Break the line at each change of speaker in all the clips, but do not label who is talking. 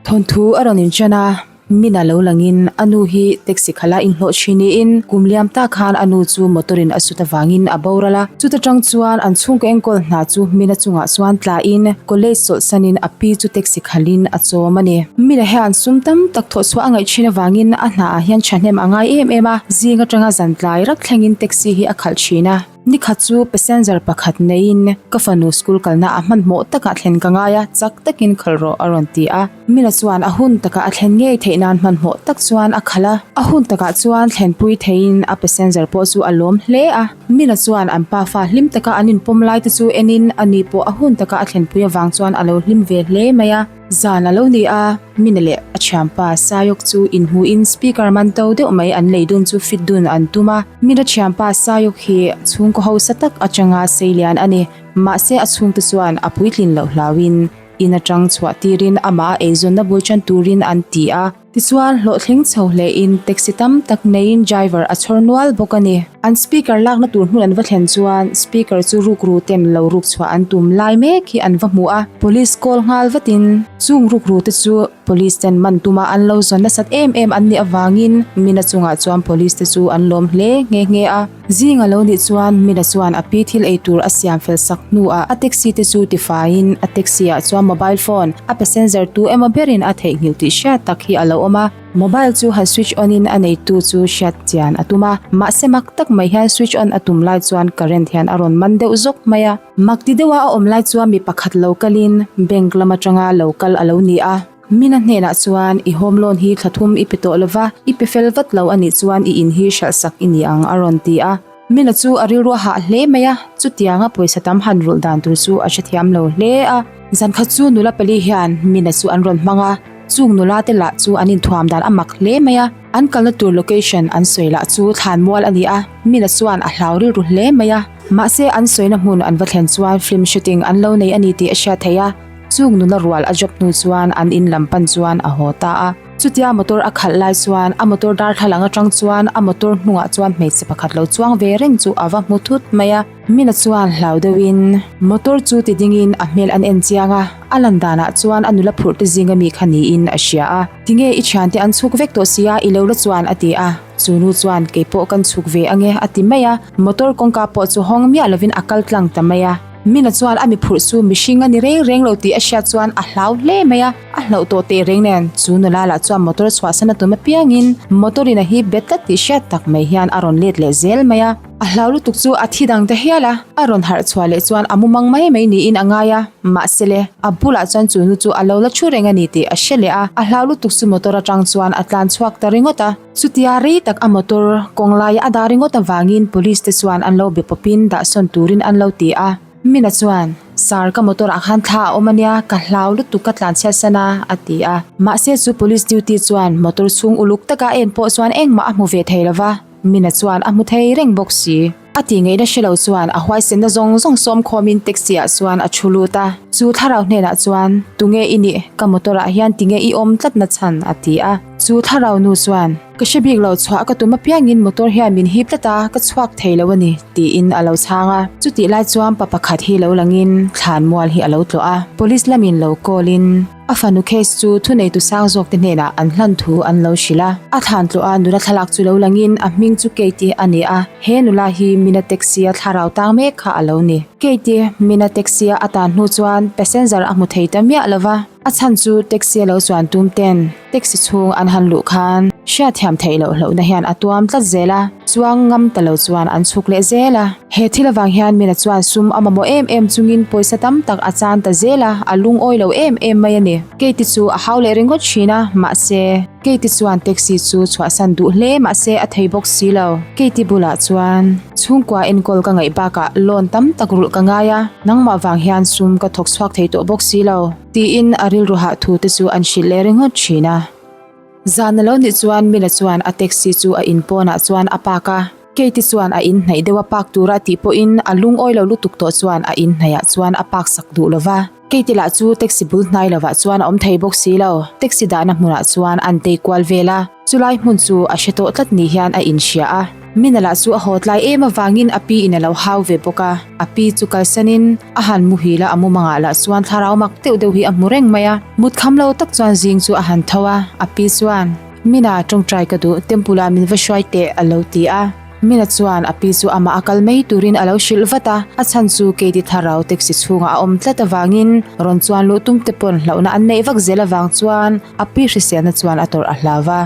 Thawnthu a rawn inṭan a, Mina lo langin a nu hi taxi khala inhlawh thin niin kum liam tak khan a nu chu motor in a sut avangin a boral a. Chuta tang chuan an chhungkaw enkawl hna chu Mina chungah chuan tlain college chawlhsanin a pi chu taxi khalin a chawm a ni. Mina hian sum tam tak thawh chhuah a ngaih thin avangin a hnaah hian thahnem a ngai em em a, zing atanga zan tlai rak thlengin taxi hi a khalh thin a. Nikhat chu passenger pakhat neiin ka fanu school kalna ah hmanhmawh takah thlen ka ngai a, chak takin khalh rawh a rawn ti a. Mina chuan a hun takah a thlen ngei theih nan hmanhmawh tak chuan a khalh a. A hun takah chuan thlenpui theiin a passenger pawh chu a lawm hle a. Mina chuan an pafa hlim taka an inpawm lai te chu enin ani pawh a hun taka a thlenpui avang chuan a lo hlim ve hle mai a. Zan a lo ni a, Mina leh a thianpa Sayawk chu inhmuhin speaker man to deuh mai an lei dun chu fit dun an tum a. Mina thianpa Sayawk hi chhungkaw hausa tak atanga seilian a ni. Mahse a chhungte chuan a puitlin loh hlauhin in atang chhuah tirin amah a eizawnna bul tan turin an ti a. Tichuan, hlawhtling chho hlein taxi tam tak neiin driver a chhawr nual bawk a ni. An speaker lakna tur hmun an va thlen chuan speaker chu rukru ten lo ruk chhuah an tum lai mek hi an va hmu a. Police call nghal vatin chung rukru te chu police ten man tuma an lo zawn nasat em em an nih avangin Mina chungah chuan police te chu an lawm hle nghe nghe a. Zing a lo nih chuan Mina chuan a pi thil ei tur a siam fel sak hnuah a taxi te chu tifaiin a taxi ah chuan mobile phone a passenger tu emaw berin a theihnghilh tih hriat tak hi a lo awm a. Mobile chu han switch on in a neitu chu hriat chian a tum a, mahse mak tak mai hian switch on a tum lai chuan current hian a rawn man deuh zawk mai a. Mak ti deuha a awm lai chuan mi pakhat lo kalin bank lam atanga lo kal a lo ni a. Mina hnenah chuan i home loan hi thla thum i pe tawh lova, i pe fel vat lo a nih chuan i in hi hralh sak i ni ang a rawn ti a. Mina chu a rilru a hah hle mai a, chutianga pawisa tam han rulh dan tur chu a hrethiam lo hle a. Zankhat chu nula pali hian Mina chu an rawn hmang a, chung nula te lah chu an inthuam dan a mak hle mai a. An kalna tur location an sawi lah chu thlanmual a ni a, Mina chuan a hlau rilru hle mai a. Mahse an sawina hmun an va thlen chuan film shooting an lo nei a ni tih a hriat theih a. Chung nuna rual a job hnu chuan an in lam pan chuan a haw ta a. Chutia motor a khalh lai chuan a motor darthlalang atang chuan a motor hnungah chuan hmeichhe pakhat lo chuang ve reng chu a va hmu thut mai a. Mina chuan hlau deuhin motor chu ti dingin a hmel an en chiang a, a lan danah chuan a nula phurh te zinga mi kha niin a hria a. Tinge i thiante an chhuk vek tawh sia i lo la chuan a ti a. Chu nu chuan keipawh kan chhuk ve ange a ti mai a. Motor kawngka pawh chu hawng miah lovin a kal tlang ta mai a. Mina chuan a mi phurh chu mihring a ni reng reng lo tih a hriat chuan a hlau hle mai a, a hlauh tawh teh reng nen chu nula lah chuan motor chhuahsan a tum apiangin motor in a hip bet tlat tih hriat tak mai hian a rawn let leh zel mai a. A hlau lutuk chu a thi dang ta hial a, a rawn harh chhuah leh chuan a mumang mai mai niin a ngai a, mahse le a bulah chuan chu nu chu a lo la thu reng a ni tih a hre leh a, a hlau lutuk chu motor atang chuan a tlan chhuak ta ringawt a. Chutia rei tak a motor kawng laia a dah ringawt avangin police te chuan an lo be pawpin dahsawn turin an lo ti a. Mina chuan, Sir, ka motor ah khan thla a awm ania, ka hlau lutuk ka tlanchhiat san a, a ti a. Mahse chu police duty chuan motor chhung uluk taka a en pawh chuan engmah a hmu ve thei lova, Mina chuan a hmu thei reng bawk si. A tih ngaihna hre lo chuan a huaisenna zawng zawng sawm khawmin taxi ah chuan a thu lut a. Chu thlarau hnenah chuan, Tunge i nih? Ka motor ah hian tinge i awm tlat na chhan? a ti a. Chu thlarau nu chuan, Ka hre bik lo chhuah ka tum apiangin motor hian min hip tlat a, ka chhuak thei lo a ni, tiin a lo chhang a. Chutih lai chuan pa pakhat hi lo langin thlanmual hi a lo tlawh a. Police lamin lo call in. A fanu case chu thuneitu sang zawk te hnenah an hlan thu an lo hrilh a. A thlan tlawh a nula thlalak chu lo langin a hming chu Kate a ni a, he nula hi Mina taxi a thlarau tang mek kha a lo ni. Kate Mina taxi a a tan hnu chuan passenger a hmu thei ta miah lo va, a chhan chu taxi a lo chuan tum ten taxi chhung an han luh khan hriatthiam theih loh hlauhna hian a tuam tlat zel a, chuang ngam ta lo chuan an chhuk leh zel a. He thil avang hian Mina chuan sum a mamawh em em chungin pawisa tam tak a chan ta zel a, a lungawi lo em em mai a ni. Katie chu a hau leh ringawt thin a, mahse, Katie chuan taxi chu chhuahsan duh hle mahse a thei bawk si lo. Katie bulah chuan, Chhungkua enkawl ka ngaih bakah loan tam tak rulh ka ngai a, nangmah vang hian sum ka thawk chhuak thei tawh bawk si lo, tiin a rilru hah thu te chu an hrilh leh ringawt thin a. Zan a lo nih chuan Mila chuan a taxi chu a in pawnah chuan a park a. Katie chuan a in hnaih deuh a park tura tih pawhin a lungawi lo lutuk tawh chuan a in hnaihah chuan a park sak duh lo va. Katie lah chu taxi bul hnai lovah chuan a awm thei bawk si lo. Taxi dahna hmunah chuan an tei kual vel a, chulai hmun chu a hre tawh tlat ni hian a inhria a. Mina lah chu a haw tlai em avangin a pi in a lo hau ve bawk a, a pi chu kalsanin a han muhil a, a mumangah lah chuan thlarau mak deuh deuh hi a hmu reng mai a. Mut kham lo tak chuan zing chu a han tho a, a pi chuan, Mina, tawngtai ka duh, temple ah min va hruai teh, a lo ti a. Mina chuan a pi chu amah a kal mai turin a lo hrilh vat a, a chhan chu Katie thlarau taxi chhungah a awm tlat avangin rawn chuan luh tum te pawn hlauhna an neih vak zel avang chuan a pi hriselna chuan a tawrh a hlau va.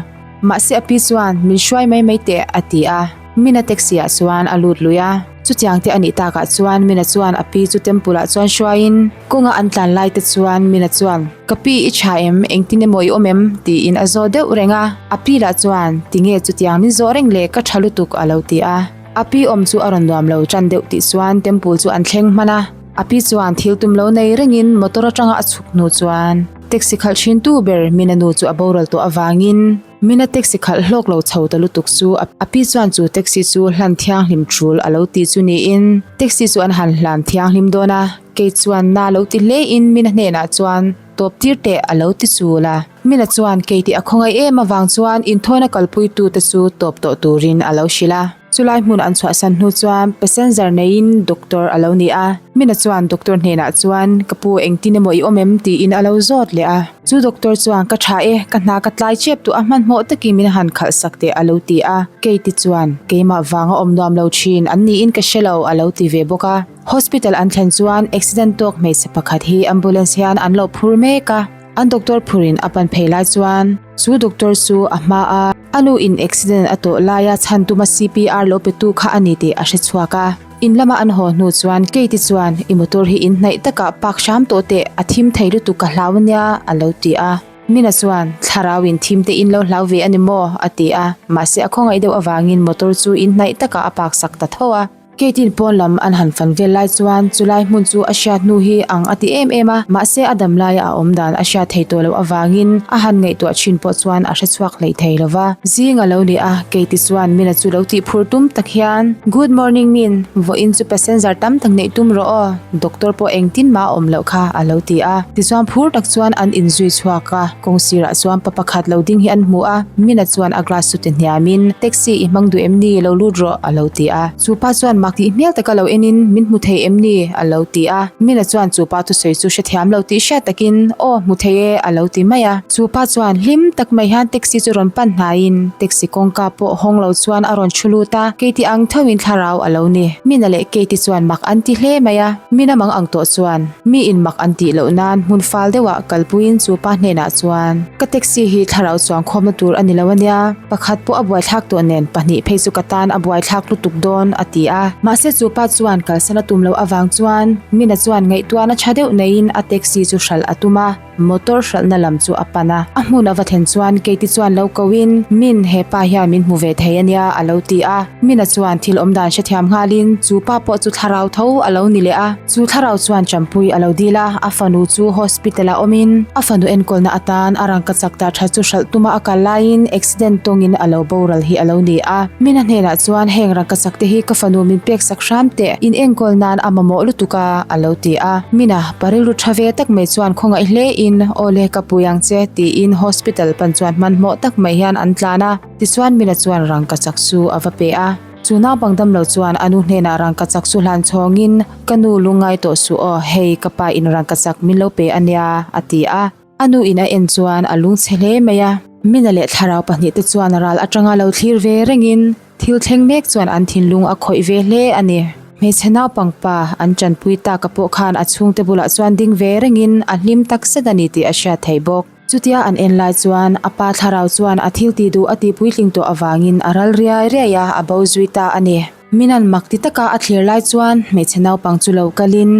Mahse a pi chuan min hruai mai mai teh a ti a, Mina taxi ah chuan a lut lui a. Chutiang te a nih takah chuan Mina chuan a pi chu temple ah chuan hruaiin kawnga an tlan lai te chuan Mina chuan, Ka pi i tha em? Engtin emaw i awm em? tiin a zawh deuh reng a. A pi lah chuan, Tinge chutiang min zawh reng le ka tha lutuk a lo ti a. A pi awm chu a rawn nuam lo tan deuh tih chuan temple chu an thleng hman a. A pi chuan thil tum lo nei rengin motor atanga a chhuk hnu chuan taxi khalh thin tu ber Mina nu chu a boral tawh avangin Mina taxi khalh hlawk lo chho ta lutuk chu a pi chuan chu taxi chu hlan thianghlim thul a lo ti chu niin taxi chu an han hlan thianghlim dawn a, kei chuan na lo ti hle in Mina hnenah chuan tawp tir teh a lo ti chul a. Mina chuan kei tih a khawngaih em avang chuan inthawina kalpui tu te chu tawp tawh turin a lo hrilh a. Chulai hmun an chhuahsan hnu chuan passenger neiin doctor a lo ni a. Mina chuan doctor hnenah chuan ka pu engtin emaw i awm em tiin a lo zawt leh a. Chu doctor chuan ka tha e, ka hna ka tlai chep duh a hmanhmawh takin min han khalh sak teh a lo ti a. Katie chuan keimah vanga awm nuam lo thin an niin ka hre lo a lo ti ve bawk a. Hospital an thlen chuan accident tawk hmeichhe pakhat hi ambulance hian an lo phur mek a. An doctor phurin a pan phei lai chuan chu doctor chu a hma a, a nu in accident a tawh laia chhan tuma CPR lo pe tu kha a ni tih a hre chhuak a. In lama an haw hnu chuan Katie chuan i motor hi in hnaih takah park hram tawh teh, a thim thei lutuk ka hlau ania a lo ti a. Mina chuan thlarau in thim te in lo hlau ve a ni maw? a ti a, mahse a khawngaih deuh avangin motor chu in hnaih takah a park sak ta tho a. Katie pawn lam an han fan vel lai chuan chulai hmun chu a hriat hnu hi ang a ti em em a, mahse a dam laia a awm dan a hriat thei tawh loh avangin a han ngaihtuah thin pawh chuan a hre chhuak hlei thei lo va. Zing a lo ni a, Katie chuan Mina chu lo tih phur tum tak hian, Good morning Min, vawiin chu passenger tam tak neih tum rawh aw, doctor pawh engtin mah a awm loh kha a lo ti a. Tichuan phur tak chuan an inzui chhuak a, kawng sirah chuan pa pakhat lo ding hi an hmu a, Mina chuan a glass chu ti hniamin, Taxi i hmang duh em ni, lo lut rawh a lo ti a. Chu pa chuan mak tih hmel taka lo enin, Min hmu thei em ni? a lo ti a. Mina chuan chu pa thusawi chu hrethiam lo tih hriat takin, Aw, hmu thei e, a lo ti mai a. Chu pa chuan hlim tak mai hian taxi chu rawn pan hnaiin, taxi kawngka pawh hawng lo chuan a rawn thu lut a, Keiti ang thoin thlarau a lo ni. Mina leh Keiti chuan mak an ti hle mai a. Mina mang ang tawh chuan, mi in mak an tih loh nan hmun fal deuhah kalpuiin chu pa hnenah chuan, Ka taxi hi thlarau chuang khawmna tur a ni lo ania. Pakhat pawh a buaithlak tawh nen pahnih phei chu ka tan a buaithlak lutuk dawn, a ti a. Mahse chu pa chuan kalsan a tum loh avang chuan Mina chuan ngaihtuahna tha deuh neiin a taxi chu hralh a tum a, motor hralhna lam chu a pan a. A hmun a va thlen chuan Katie chuan lo koin, Min, he pa hian min hmu ve thei ania, a lo ti a. Mina chuan thil awmdan hrethiam nghalin chu pa pawh chu thlarau tho a lo ni leh a. Chu thlarau chuan champui a lo dil a, a fanu chu hospital ah awmin a fanu enkawlna atan a rangkachak dah tha chu hralh tuma a kal laiin accident tawngin a lo boral hi a lo ni a. Mina hnenah chuan heng rangkachak te hi ka fanu min pek sak hram teh, in enkawl nan a mamawh lutuk a, a lo ti a. Mina, pa rilru tha ve tak mai chuan khawngaih hle in, Awle ka pui ang che, tiin hospital pan chuan hmanhmawh tak mai hian an tlan a. Tichuan Mina chuan rangkachak chu a va pe a. Chu naupang damlo chuan a nu hnenah rangkachak chu hlan chhawngin, Ka nu lungngai tawh suh aw, hei ka pa in rangkachak min lo pe a nia, a ti a. A nu in a en chuan a lungchhe hle mai a. Mina leh thlarau pahnihte chuan ral atanga lo thlir ve rengin thil thleng mek chuan an thinlung a khawih ve hle a ni. Hmeichhe naupang pa an tanpui taka pawh khan a chhungte bulah chuan ding ve rengin a hlim takzet a ni tih a hriat theih bawk. Chutia an en lai chuan a pa thlarau chuan a thil tih duh a tih puitling tawh avangin a ral riai riai a, a bo zui ta a ni. Minan mak ti taka a thlir lai chuan hmeichhe naupang chu lo kalin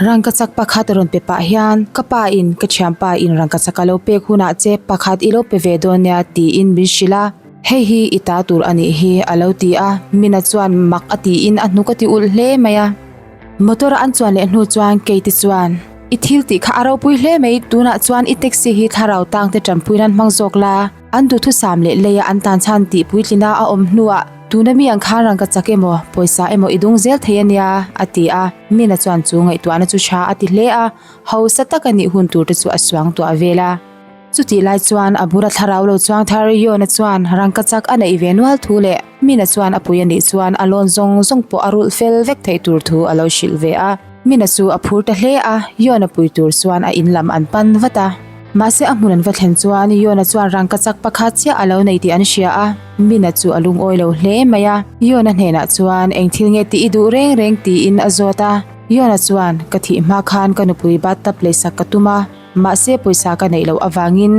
rangkachak pakhat rawn pe pah hian ka pa in ka thianpa in rangkachak a lo pek hunah che pakhat i lo pe ve dawn nia tiin min hrilh a, hei hi i ta tur a nih hi a lo ti a, Mina chuan mak a tiin a hnuk a ti ulh hle mai a. Motor a an chuan leh hnu chuan Katie chuan, I thil tih kha a ropui hle mai, tunah chuan i taxi hi thlarau tang te tanpui nan hmang zawk la, an duhthusam leh leia an tan chhan tih puitlina a awm hnuah tuna mi ang khan rangkachak emaw pawisa emaw i dung zel thei ania, a ti a. Mina chuan chu ngaihtuahna chu tha a ti hle a, hausa taka nih hun tur te chu a suangtuah vel a. Chutih lai chuan a bula thlarau lo chuang thar Yona chuan rangkachak a neih ve nual thu leh Mina chuan a pui a nih chuan a lawn zawng zawng pawh a rulh fel vek theih tur thu a lo hrilh ve a. Mina chu a phur ta hle a, Yona pui tur chuan a in lam an pan vat a. Mahse a hmun an va thlen chuan Yona chuan rangkachak pakhat chiah a lo nei tih an hria a, Mina chu a lungawi lo hle mai a. Yona hnenah chuan eng thil nge tih i duh reng reng tiin a zawt a. Yona chuan, Ka thih hma khan ka nupui bathtub leisak ka tum a, mahse pawisa ka neih loh avangin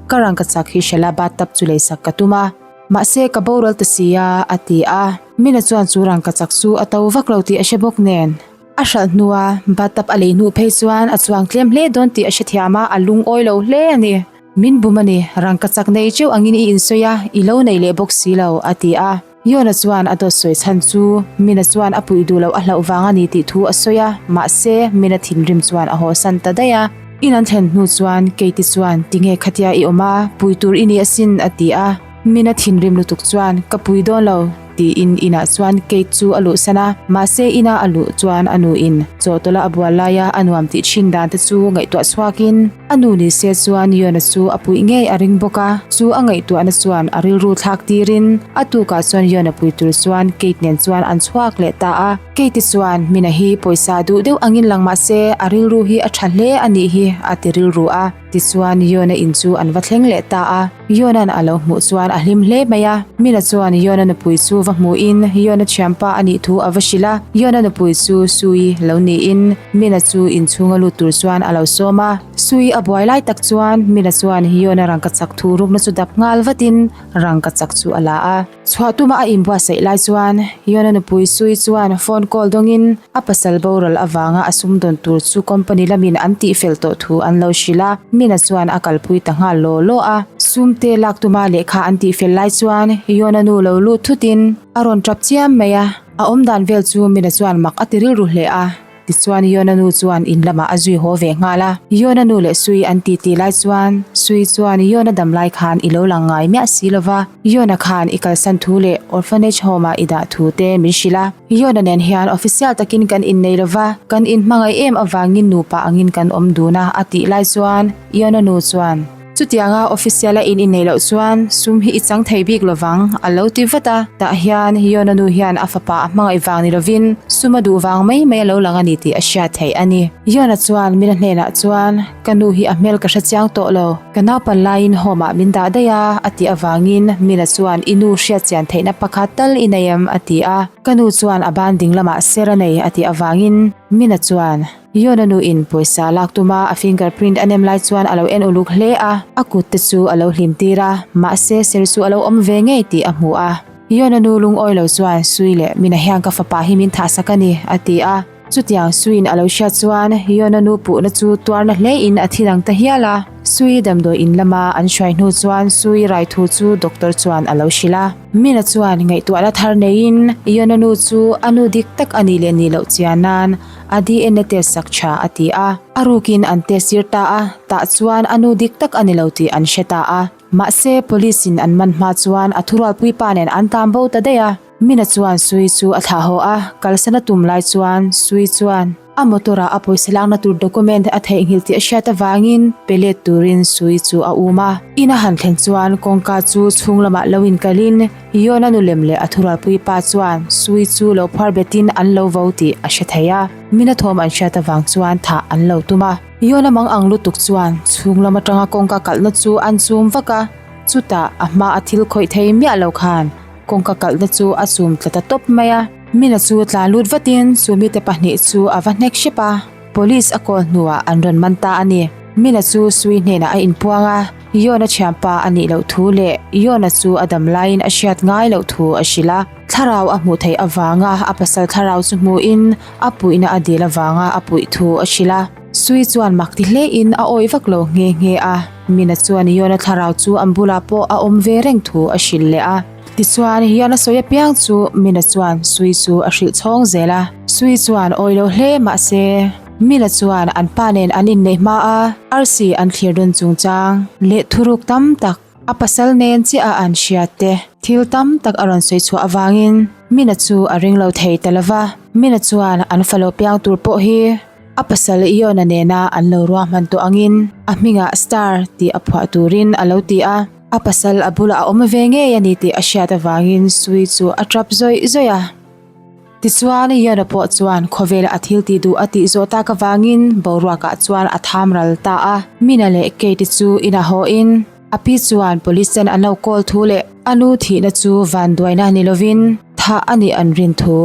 ka rangkachak hi hrela bathtub chu leisak ka tum a. Mahse ka boral ta si a, a ti a. Mina chuan chu rangkachak chu a to vak lo tih a hre bawk nen. A hralh hnua bathtub a lei hnuh phei chuan a chuang tlem hle dawn tih a hrethiam a, a lungawi lo hle a ni. Min bum a ni, rangkachak nei teuh angin i insawi a, i lo nei leh bawk si lo, a ti a. Yona chuan a dawt sawi chhan chu Mina chuan a puih duh loh a hlauh vang a ni tih thu a sawi a, mahse Mina thinrim chuan a hawsan ta daih a. In an thlen hnu chuan Katie chuan tinge khatia i awm a, pui tur i ni asin a ti a. Mina thinrim lutuk chuan ka pui dawn lo tiin inah chuan Kate chu a luhsan a, mahse ina a luh chuan a nuin chawhtawlh a a bual laia a nuam tih thin dan te chu ngaihtuah chhuakin A nu ni se chuan Yona chu a puih ngei a ring bawk a, chu a ngaihtuahna chuan a rilru thlak tirin a tukah chuan Yona pui tur chuan Kate nen chuan an chhuak leh ta a. Kate chuan Mina hi pawisa duh deuh angin lang mah se a rilru hi a tha hle a nih hi a ti rilru a. Tichuan Yona in chu an va thleng leh ta a. Yona'n a lo hmuh chuan a hlim hle mai a. Mina chuan Yona nupui chu va hmuhin Yona thianpa a nih thu a va hrilh a. Yona nupui chu Sui lo niin Mina chu inchhunga lut tur chuan a lo sawm a. Sui a buai lai tak chuan Mina chuan Yona rangkachak thu rukna chu dap nghal vatin rangkachak chu a la a. Chhuah tuma a inbuatsaih lai chuan Yona nupui Sui chuan phone call dawngin a pasal boral avanga a sumdawn tur chu company lamin an tihfel tawh thu an lo hrilh a, Mina chuan a kalpui ta nghal law law a. Sumte lak tuma lehkha an tihfel lai chuan Yona nu lo lut thutin a rawn tap chiam mai a, a awmdan vel chu Mina chuan mak a ti rilru hle a. Tichuan Yona nu chuan in lamah a zui haw ve nghal a. Yona nu leh Sui an titi lai chuan Sui chuan Yona dam lai khan i lo lang ngai miah si lo va, Yona khan i kalsan thu leh orphanage home ah i dah thu te min hrilh a. Yona nen hian official takin kan innei lo va, kan inhmangaih em avangin nupa angin kan awm dun a a tih lai chuan Yona nu chuan, Chutianga official a in inneih loh chuan sum hi i chang thei bik lovang, a lo ti vat a. Tah hian Yona nu hian a fapa a hmangaih vang ni lovin sum a duh vang mai mai a lo lang a ni tih a hriat theih a ni. Yona chuan Mina hnenah chuan, Ka nu hi a hmel ka hre chiang tawh lo, ka naupan laiin home ah min dah daih a, a tih avangin Mina chuan i nu hriat chian theihna pakhat tal i nei em? a ti a. Ka nu chuan a ban ding lamah ser a nei a tih avangin Mina chuan, Yona nu in pawisa lak tuma a finger print a nem lai chuan a lo en uluk hle a, a kut te chu a lo hlim tir a, mahse ser chu a lo awm ve ngei tih a hmu a. Yona nu lungawi lo chuan Sui leh Mina hian ka fapa hi min thah sak a ni, a ti a. Chutiang Suiin a lo hriat chuan Yona nu puhna chu tuarna hle in a thi dang ta hial a. Sui damdawi in lama an hruai hnu chuan Sui rai thu chu doctor chuan a lo hrilh a. Mina chuan ngaihtuahna thar neiin Yona nu chu a nu dik tak a nih leh nih loh chian nan A DNA test sak tha a ti a. A rukin an test tir ta a, tah chuan a nu dik tak a ni lo tih an hre ta a. Mahse, police in an man hma chuan a thurualpui pa nen an tan bo ta daih a. Mina chuan Sui chu a thlah haw a, kalsan a tum lai chuan Sui chuan a motor ah a pawisa lakna tur document a theihnghilh tih a hriat avangin pe let turin Sui chu a um a. In a han thlen chuan kawngka chu chhung lamah lo inkalhin Yona nu lem leh a thurualpui pa chuan Sui chu lo phuar betin an lo vo tih a hre thei a, mina thawm an hriat avang chuan thah an lo tum a. Yona mang ang lutuk chuan chhung lam atanga kawngka kalhna chu an chum vak a, chutah a hma a thil khawih thei miah lo khan kawngka kalhna chu a chum tla ta tawp mai a. Mina chu tlan lut vatin chu mite pahnih chu a va hnek hrep a, police a call hnuah an rawn man ta a ni. Mina chu Sui hnenah a inpuang a. Yona thianpa a nih loh thu leh Yona chu a dam laiin a hriat ngai loh thu a hrilh a. Thlarau a hmuh theih avanga a pasal thlarau chu hmuhin a puihna a dil avanga a puih thu a hrilh a. Sui chuan mak ti hlein a awih vak lo nghe nghe a. Mina chuan Yona thlarau chu an bulah pawh a awm ve reng thu a hrilh leh a. Tichuan Yona sawi apiang chu Mina chuan Sui chu a hrilh chhawng zel a. Sui chuan awih lo hle mahse. Mila chuan an pa nen an inneih hma a, arsi an thlir dun chungchang leh thuruk tam tak a pasal nen chiah a an hriat te thil tam tak a rawn sawi chhuah avangin Mina chu a ring lo thei ta lo va. Mina chuan an falo piang tur pawh hi. A pasal Iona nena an lo ruahman tawh angin a hmingah Star tih a phuah turin a lo ti a. A pasal a bulah a awm ve ngei a ni tih a hriat avangin Sui chu a tap zawih zawih a. Tichuan, Iona pawh chuan khawvela a thil tih duh a tih zawh tak avangin boruakah chuan a tham ral ta a. Mina leh Kate chu inah hawhin a pi chuan police ten an lo call thu leh a nu thihna chu vanduaina ni lovin thah a nih an rin thu.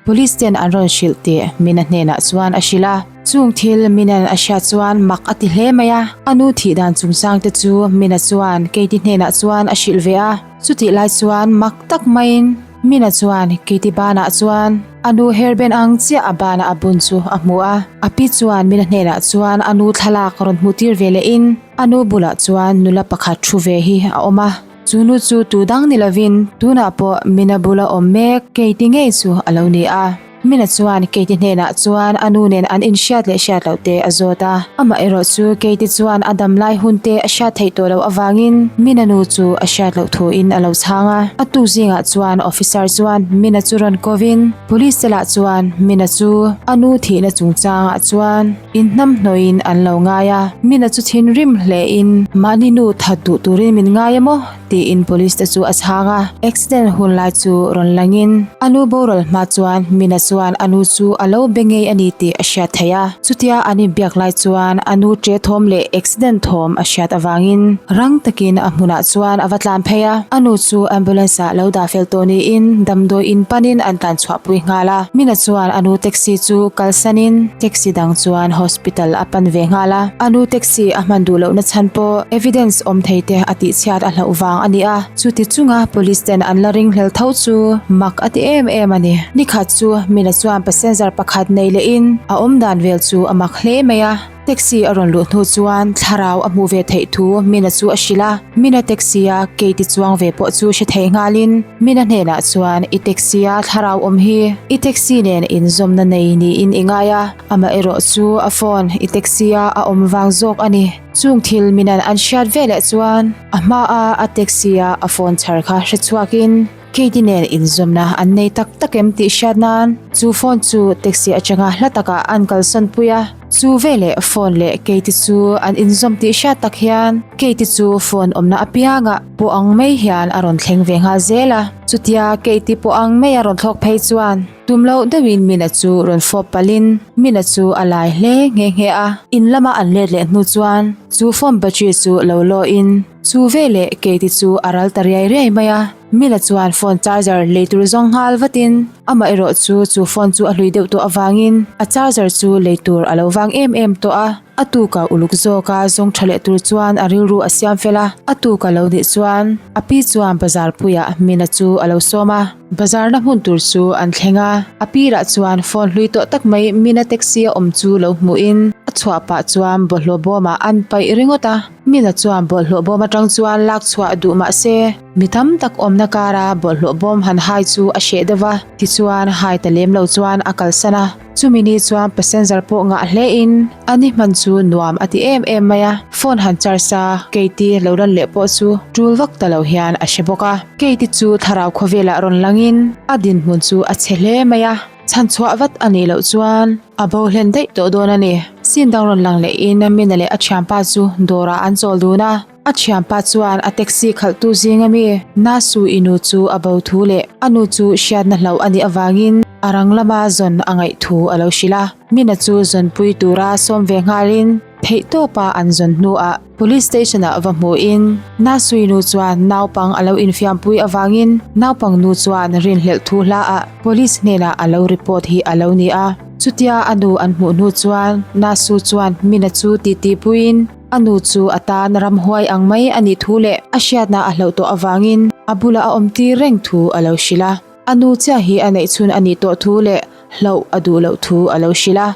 Police ten an rawn hrilh tih Mina hnenah chuan a hrilh a. Chung thil Mina'n a hriat chuan mak a ti hle mai a. A nu thih dan chungchang te chu Mina chuan Katie hnenah chuan a hrilh ve a. Chutih lai chuan mak tak maiin Mina chuan Katie banah chuan a nu hairben ang chiah a banah a bun chu a hmu a. A pi chuan Mina hnenah chuan a nu thlalak rawn hmuh tir ve lehin a nu bulah chuan nula pakhat thu ve hi a awm a. Chu nu chu tu dang ni lovin tunah pawh Mina bula awm mek Katie ngei chu a lo ni a. Mina chuan Katie hnenah chuan a nu nen an inhriat leh hriat loh te a zawt a. Amah erawh chu Katie chuan a dam lai hun te a hriat theih tawh loh avangin Mina nu chu a hriat loh thuin a lo chhang a. A tuk zingah chuan officer chuan Mina chu rawn kovin police te lah chuan Mina chu a nu thihna chungchangah chuan Inhnamhnawhin an lo ngai a, Mina chu thinrim hlein mahni nu that duh turin min ngai emaw tiin police te chu a chhang a. Accident hun lai chu rawn langin a nu boral hma chuan Mina chuan a nu chu a lo be ngei a ni tih a hriat theih a. Chutia an inbiak lai chuan a nu ṭe thawm leh accident thawm a hriat avangin rang takin a hmunah chuan a va tlan phei a. A nu chu ambulance ah lo dah fel tawh niin damdawi in panin an tlan chhuahpui nghal a. Mina chuan a nu taxi chu kalsanin Taxi dang chuan hospital a pan ve nghal a, a nu taxi a hman duh lohna chhan pawh evidence awm thei te a tihchhiat a hlauh vang a ni a, chuti chunga police ten an la ringhlel tho chu mak a ti em em a ni. Nikhat chu Mina chuan passenger pakhat nei lehin a awmdan vel chu a mak hle mai a, taxi a rawn luh hnu chuan thlarau a hmuh ve theih thu Mina chu a hrilh a, Mina taxi a Katie chuang ve pawh chu hre thei nghalin Mina hnenah chuan i taxi a thlarau awm hi i taxi nen inzawmna nei niin i ngai a, amaherawh chu a phone i taxi a a awm vang zawk a ni. Chung thil Mina'n an hriat veleh chuan a hmaa a taxi a a phone chhar kha hre chhuakin Katie nen inzawmna an nei tak tak em tih hriat nan chu phone chu taxi atanga hla takah an kalsawn pui a. Chu veleh phone leh Katie chu an inzawm tih hriat tak hian Katie chu phone awmna apiangah pawh ang mai hian a rawn thleng ve nghal zel a. Chutia Katie pawh ang mai a rawn thlawk phei chuan tum loh deuhin Mina chu rawn fawp palhin Mina chu a lai hle nghe nghe a. In lama an let leh hnu chuan chu phone battery chu lo lawhin chu veleh Katie chu a ral ta riai riai mai a. Mina chuan phone charger lei tur zawng nghal vatin amah erawh chu chu phone chu a hlui deuh tawh avangin a charger chu lei tur a lo vang em em tawh a. A tuka uluk zawka zawng tha leh tur chuan a rilru a siam fel a, a tuka lo nih chuan a pi chuan bazar puiah Mina chu a lo sawm a. Bazar na hmun tur chu an thleng a, a pirah chuan phone hlui tawh tak mai Mina taxi a awm chu lo hmuhin a chhuah pah chuan bawlhhlawh bawmah an paih ringawt a. Mina chuan bawlhhlawh bawm atang chuan lak chhuah duh mah se mi tam tak awmna kara bawlhhlawh bawm han hai chu a hreh deuh va, tichuan hai ta lem lo chuan a kalsan a. Chumi ni chuan passenger pawh ngah hle in a ni hman chu nuam a ti em em mai a, phone han charge a Katie lo lan leh pawh chu tul vak ta lo hian a hre bawk a. Katie chu thlarau khawvelah rawn langin a dinhmun chu a chhe hle mai a, chhanchhuah vat a nih loh chuan a bo hlen daih tawh dawn a ni. Scene dang rawn lang lehin Mina leh a thianpa chu dawrah an chawl dun a. A thianpa chuan a taxi khalhtu zinga mi Nasu i nu chu a bo thu leh a nu chu hriatna hlauh a nih avangin a rang lama zawn a ngaih thu a lo hrilh a. Mina chu zawnpui tura sawm ve nghalin theihtawpa an zawn hnuah Police Station-ah va hmuhin Nasu i nu chuan naupang a lo infiampui avangin naupang nu chuan rinhlelh thu hlaah Police hnenah a lo report hi a lo ni a. Chutia a nu an hmuh hnu chuan Nasu chuan Mina chu titi puiin A nu chu a tan ramhuai ang mai a nih thu leh a hriatna a hlauh tawh avangin a bulah a awm tir reng thu a lo hrilh a. A nu chiah hi a neih chhun a nih tawh thu leh hlauh a duh loh thu a lo hrilh a.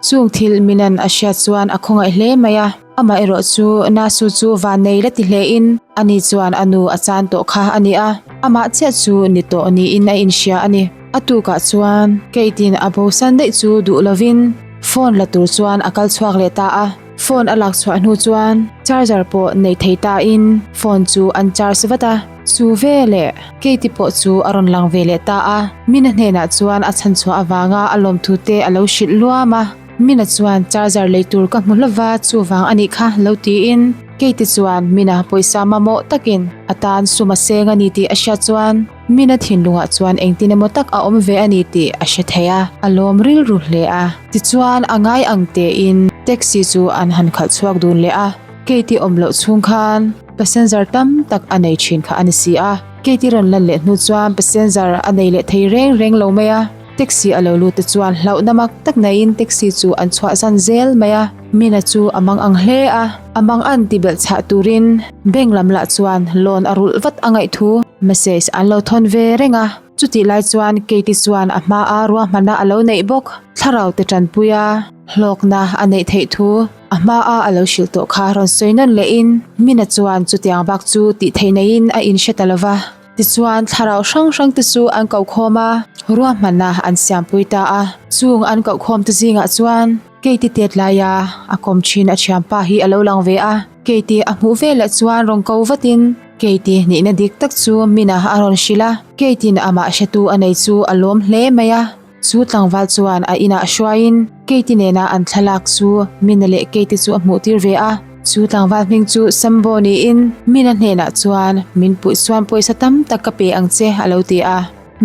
Chung thil Minan a hriat chuan a khawngaih hle mai a. Amaherawh chu Nasu chu vannei la ti hlein ani chuan a nu a chan tawh kha a ni a, amah chiah chu ni tawh niin a inhria a ni. A tukah chuan Kate-in a bosan daih chu duh lovin phone la tur chuan a kal chhuak leh ta a. Phone a lak chhuah hnu chuan charger pawh nei thei ta in phone chu an charge vat a, chu veleh Katie pawh chu a rawn lang ve leh ta a, Mina hnenah chuan a chhan chhuah avanga a lawmthu te a lo hrilh luam a. Mina chuan charger lei tur ka hmu hlauva chuvang a nih kha lo tiin Kate chuan Mina pawisa mamawh takin a tan sum a seng a ni tih a hriat chuan Mina thinlungah chuan engtin emaw tak a awm ve a ni tih a hre thei a, a lawm rilru hle a. Tichuan a ngai ang tein taxi chu an han khalh chhuak dun leh a, Kate awm loh chhung khan passenger tam tak a nei thin kha a ni si a. Kate rawn lan leh hnu chuan passenger a nei leh thei reng reng lo mai a. Taxi a lo lut te chuan hlauhna mak tak naiin taxi chu an chhuah zan zel mai a. Mina chu a mang ang hle a, a mang an ti belh chhah turin bank lam lah chuan loan a rulh vat a ngaih thu message an lo thawn ve reng a. Chutih lai chuan Katie chuan a hmaa ruahmanna a lo neih bawk. Thlarau te tanpui a, hlawkna a neih theih thu a hmaa a lo hrilh tawh kha rawn sawi nawn lehin Mina chuan chutiang bak chu tih theih neiin a inhre ta lo va. Tichuan thlarau hrang hrang te chu an kohkhawm a, ruahmanna an siampui ta a. Chung an kohkhawm te zingah chuan Katie tet laia a kawm thin a thianpa hi a lo lang ve a. Katie a hmuh veleh chuan rawn ko vatin Katie nihna dik tak chu Mina a rawn hrilh a. Katie-in amah hretu a nei chu a lawm hle mai a. Chu tlangval chuan a inah hruaiin Katie nena an thlalak chu Mina leh Katie chu a hmuh tir ve a. Chu tlangval hming chu Sambo niin Mina hnenah chuan min puih chuan pawisa tam tak ka pe ang che a lo ti a.